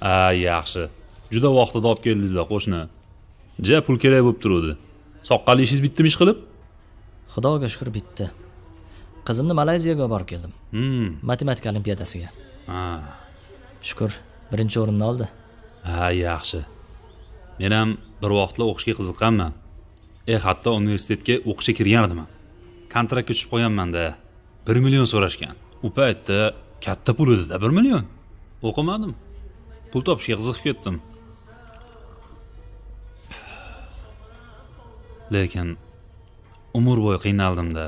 A, yaxshi. Juda vaqtida olib keldingizlar, qo'shni. Ja pul kerak bo'lib turuvdi. Soqqali ishingiz bitdimi ish qilib? Xudoga shukur, bitdi. Qizimni Malayziyaga olib borib keldim. Matematika olimpiadasiga. Ha. Shukur, birinchi o'rinni oldi. Ha, yaxshi. Men ham bir vaqtlar o'qishga qiziqqanman. Hatto universitetga o'qishga kirgan edim. Kontraktga tushib qolganman-da. 1 million so'rashgan. U paytda katta pul edi-da, 1 million. O'qimadim. Pul topishga qiziqib ketdim. Lekin umr bo'yi qiynaldim-da.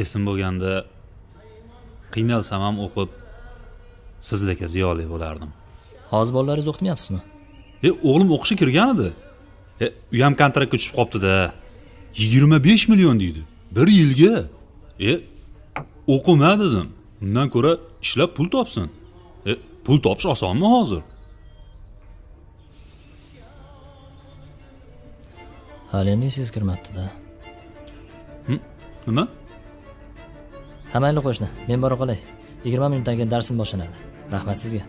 Esim bo'lganda qiynalsam ham o'qib sizdek ziyoli bo'lardim. Hozir bolalaringizni o'qitmayapsizmi? O'g'lim o'qishga kirgan edi. U ham kontraktga tushib qopti-da. 25 million deydi. 1 yilga. O'qima dedim. Undan ko'ra ishlab pul topsin. Pul topish osonmi hozir? Hali ham esingiz kirmabdi-da. Nima? Ha, mayli qo'shni, men bora qolay. 20 minutdan keyin darsim boshlanadi. Rahmat sizga.